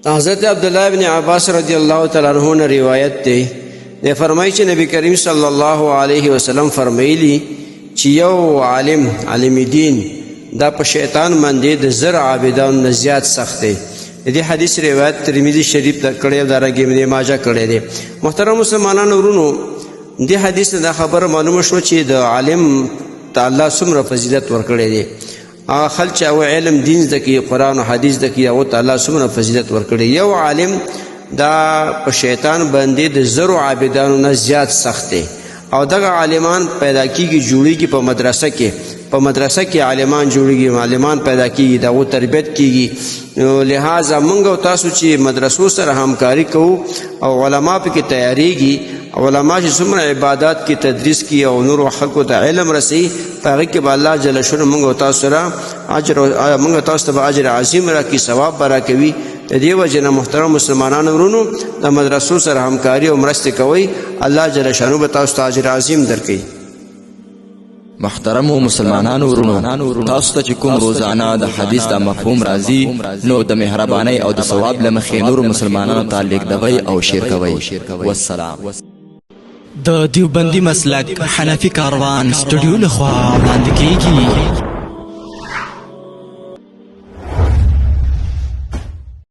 حضرت عبدالله ابن عباس رضی الله تعالی عنہ نه روایت دی، دی فرمایي چې نبی کریم صلی الله علیه وسلم فرمایلی چې یو عالم، عالم دین، دا په شیطان باندې د زر عابدانو نه زیات سخت دی. د دې حدیث روایت ترمذی شریف ته کړی او دارنګه ابن ماجه کړی دی. محترم مسلمانانو ورونو، دې حدیث نه دا خبره معلومه شوه چې د عالم ته الله څومره فضیلت ورکړی دی. هغه خلک چې هغه علم دین زده کوي، قرآن او حدیث زده کوي، هغو ته الله څومره فضیلت ورکړی. یو عالم دا په شیطان باندې د زرو عابدانو نه زیات سخت دی. او دغه عالمان پیدا کیږي، جوړیږي په مدرسه کې. په مدرسه کې عالمان جوړیږي، عالمان پیدا کیږي، دغه تربیت کیږي. نو لہذا مونږ او تاسو چې مدرسو سره همکاري کوو او علما پکې تیاریږي، علما چې څومره عبادت کې تدریس کی او نور خلکو ته علم رسي، په هغه کې به الله جل شانه مونږ او تاسو سره اجر، مونږ تاسو ته اجر عظیم راکړي، ثواب به راکوي. د دې وجې نه محترم مسلمانانو ورونو، د مدرسو سره همکاري او مرستې کوئ، الله جل شانه به تاسو ته اجر عظیم درکړي. محترمو مسلمانانو ورونو، تاسو ته چې کوم روزانه د حدیث دا مفهوم راځي، نو د مهربانۍ او د ثواب له مخې نورو مسلمانانو ته لیږدوئ او شیر کوئ. والسلام. د دیوبندي مسلک حنفي کاروان سټډیو لخوا وړاندې کیږي.